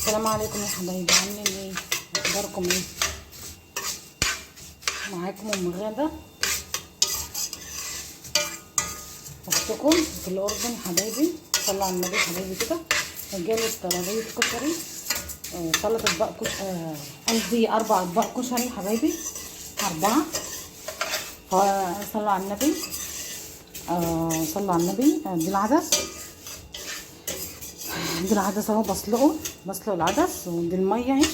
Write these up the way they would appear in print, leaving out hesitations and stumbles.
السلام عليكم يا حبايبي، عاملين ايه؟ اخباركم ايه؟ معاكم ام غاده اختكم في الاردن يا حبايبي. صلوا على النبي يا حبايبي. كده جالي طلبية كشري، ثلاث اطباق قصدي 4 اطباق كشري يا حبايبي، 4. فصلوا على النبي، صلوا على النبي. دي العدس، دي العدس اهو، بسلق العدس، ودي المية اهي،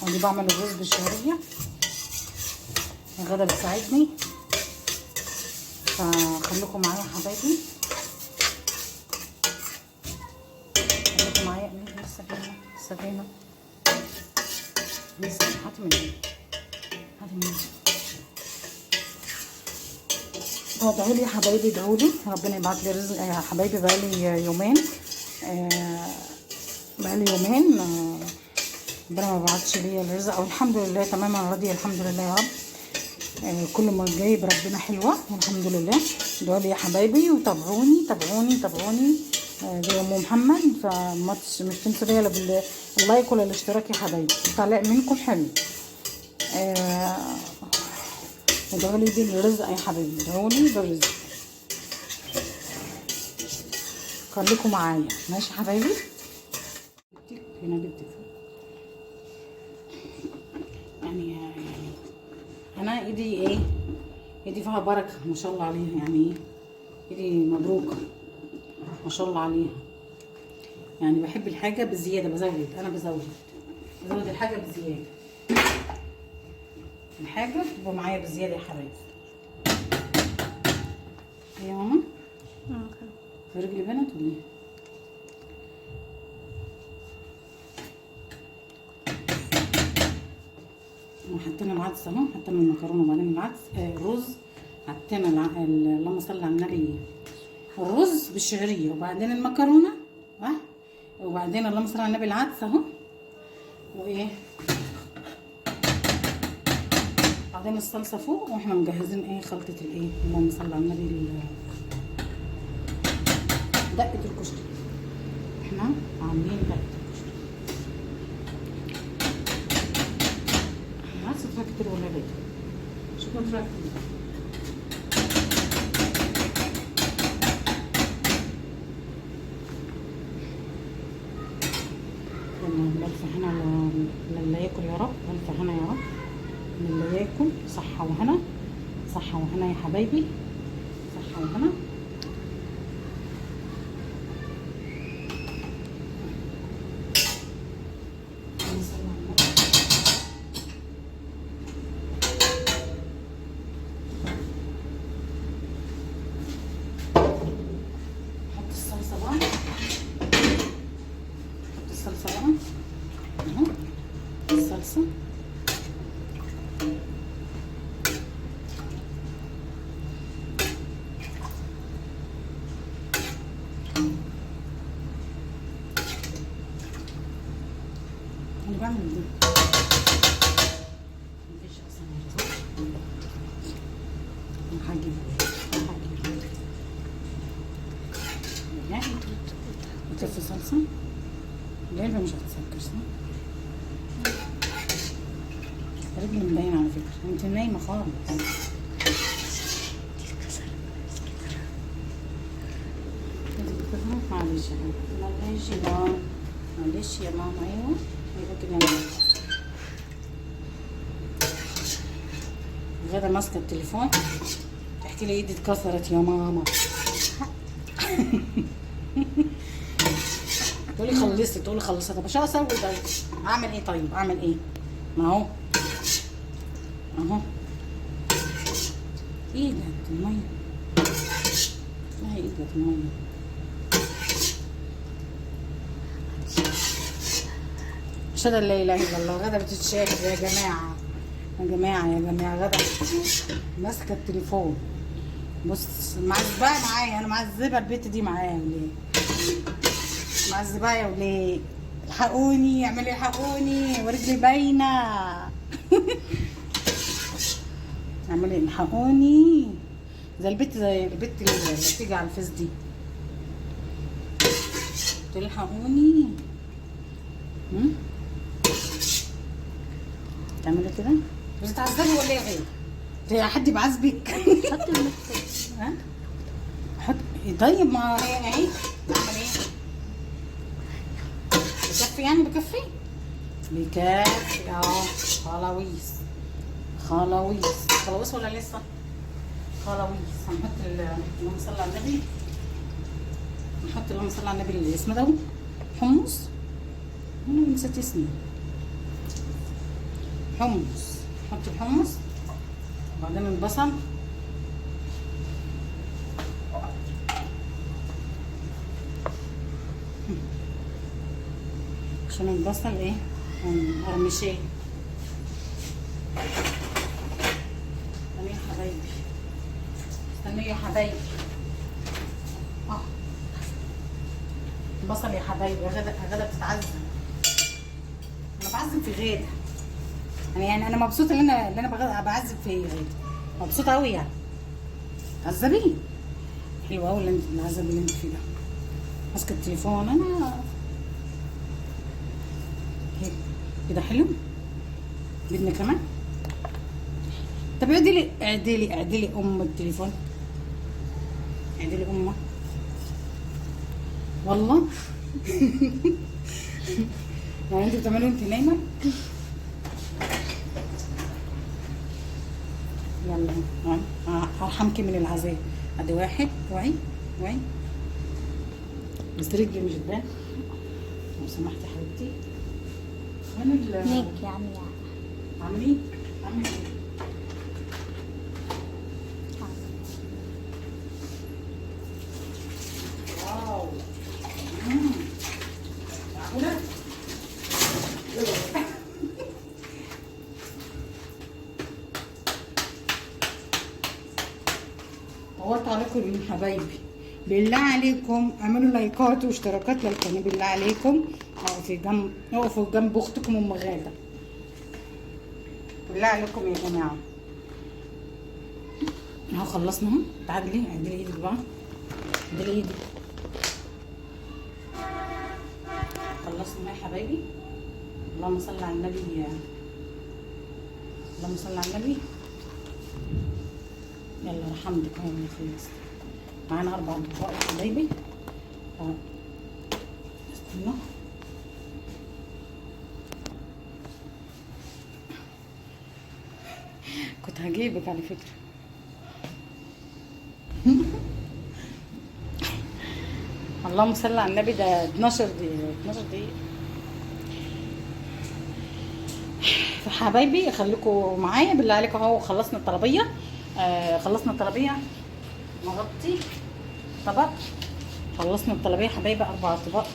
ودي بعمل الرز بالشعريه. غدا بتساعدني، فخليكم معايا يا حبايبي، خليكم معايا. لسه فينا، لسه فينا، لسه. هاتي من هنا، هاتي من هنا. ادعوا لي يا حبايبي، ادعوا لي ربنا يبعت لي رزق يا حبايبي. بقالي يومين، بقالي يومين ربنا ما بعتش ليا الرزق، او الحمد لله تمام، انا راضية الحمد لله يا رب. كل ما جايب ربنا حلوة والحمد لله. ادعوا لي يا حبايبي، وتابعوني تابعوني تابعوني، زي ام محمد. فما مش تنسوا ليا لا بال like ولا الاشتراك يا حبايبي، تعليق منكم حلو. ادعوا لي بالرزق يا حبايبي، ادعوا لي بالرزق، خليكم معايا ماشي يا حبايبي. هنا جبت يعني انا ايدي ايه، ايدي فيها بركة ما شاء الله عليها، يعني ايه ايدي مبروكه ما شاء الله عليها. يعني بحب الحاجة بزيادة، بزود، انا بزود الحاجة بزيادة، الحاجة بتبقى معايا بزيادة يا حبايبي. يا ماما في رجلي بنت ولا ايه؟ وحطينا العدس اهو، حطينا المكرونه وبعدين العدس، الرز، حطينا اللهم صل على النبي، الرز بالشعريه وبعدين المكرونه، وبعدين اللهم صل على النبي العدس اهو، وايه بعدين الصلصه فوق، واحنا مجهزين ايه خلطه الايه اللهم صل على النبي دقه الكشري. احنا عاملين دقه الكشري. العدس طلع كتير ولا بيت؟ شوفوا طلع كتير. يلا ألف هنا للي ياكل يا رب، ألف هنا يا رب للي ياكل، صحة وهنا، صحة وهنا يا حبايبي، صحة وهنا. حط الصلصة بقى، حط الصلصة بقى اهو، الصلصة. انا بعمل دي مفيش اصلا، هجيب يعني وتلف صلصة. العلبة مش هتسكر صح؟ رجلي مبينة على فكرة، انت نايمة خالص. معلش يا حبيبتي، معلش يا ماما، معلش يا ماما. ايوه ايوه كده يا ماما. غدا ماسكة التليفون تحكي لي ايدي اتكسرت يا ماما. تقولي خلصت، تقولي خلصت. طب عشان اسوي طيب اعمل ايه؟ طيب اعمل ايه؟ ما هو اهو ايه ده المية، ما هي ايه ده المية. اشهد ان لا اله الا الله. غدا بتتشاكل يا جماعة، يا جماعة يا جماعة. غدا ماسكه التليفون، بص معذبة معايا، انا معذبة البت دي معايا وليه؟ معذبة يا وليه؟ الحقوني، اعملي الحقوني ورجلي باينة. اعملي الحقوني زي البت، زي البت اللي بتيجي على الفيس دي، تلحقوني. تعملي كده. بتتعذبي ولا ايه يا غاده؟ حد بعذبك؟ حط الملح. ها؟ حط. طيب ما هي اهي. اعمل ايه؟ بكفي يعني؟ بكفي بكفي اهو. خلاويص خلاويص خلاويص ولا لسه؟ خلاويص. هنحط اللهم صل على النبي، نحط اللهم صل على النبي اللي اسمه ده حمص. انا نسيت اسمه. حمص. نحط الحمص وبعدين البصل. عشان البصل ايه؟ قرمشيه. استني يا حبايبي، استني يا حبايبي. البصل يا حبايبي. غدا غدا بتتعذب. انا بعذب في غاده يعني انا مبسوطة ان انا بعذب في غاده، مبسوطة قوي يعني. عذبي حلو قوي اللي انت العذاب اللي انت فيه ده. ماسكه التليفون انا هيك كده. حلو. بدنا كمان. طب اعدلي اعدلي اعدلي ام التليفون، اعدلي امه والله. يعني انت بتعملي انت نايمة؟ يلا هرحمك من العذاب. ادي واحد. وعي وعي بس رجلي مش تبان لو سمحتي يا حبيبتي. وين ال نيك يا عمي. عاملين عامل ايه؟ واو. معقولة؟ طولت عليكم يا حبايبي. بالله عليكم اعملوا لايكات واشتراكات للقناة، بالله عليكم. اقفوا جنب، اقفوا جنب اختكم ام غاده، بالله عليكم يا جماعة. اهو خلصنا اهو. تعدلي اعدلي ايدك بقى، اعدلي ايدك. خلصنا يا حبايبي. اللهم صل على النبي، اللهم صل على النبي. يلا رحمتك اهو خلصت. معانا 4 اطباق يا حبايبي. استنوا. كنت هجيبك على فكرة. اللهم صل على النبي. ده 12 دقيقة، 12 دقيقة. فحبايبي خليكم معايا بالله عليكم. اهو خلصنا الطلبية. خلصنا الطلبية. نغطي طبق. خلصنا الطلبية حبايبي. 4 اطباق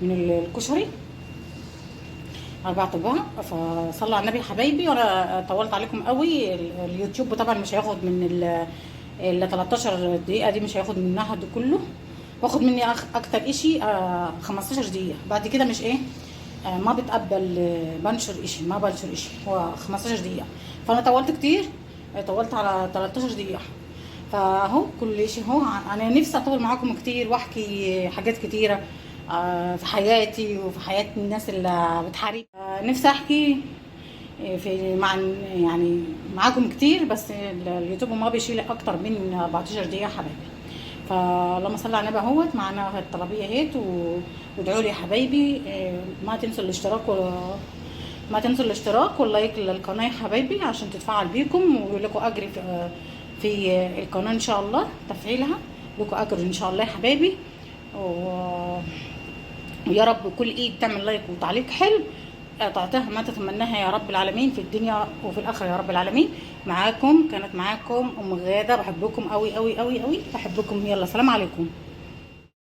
من الكشري، 4 اطباق. فصلوا على النبي حبايبي. وانا طولت عليكم قوي. اليوتيوب طبعا مش هياخد من ال 13 دقيقة دي، مش هياخد منها ده كله. واخد مني اكتر اشي 15 دقيقة. بعد كده مش ايه، ما بتقبل بنشر اشي، ما بنشر اشي. هو 15 دقيقة، فانا طولت كتير، طولت على 13 دقيقة. فاهو كل شيء اهو. انا نفسي اطول معاكم كتير واحكي حاجات كتيرة في حياتي وفي حياة الناس اللي بتحارب. نفسي احكي في مع يعني معاكم كتير، بس اليوتيوب ما بيشيل اكتر من 14 دقيقة حبايبي. فاللهم صل على النبي اهوت. معانا الطلبيه اهيت، وادعوا لي يا حبايبي. ما تنسوا الاشتراك ما تنسوا الاشتراك وال like للقناة يا حبايبي عشان تتفاعل بيكم، ولكم اجر في القناة ان شاء الله، تفعيلها لكم اجر ان شاء الله يا حبايبي. ويا رب كل ايد تعمل like وتعليق حلو تعطيها ما تتمناها يا رب العالمين في الدنيا وفي الاخرة يا رب العالمين. معاكم كانت معاكم ام غاده. بحبكم قوي قوي قوي قوي، بحبكم. يلا سلام عليكم.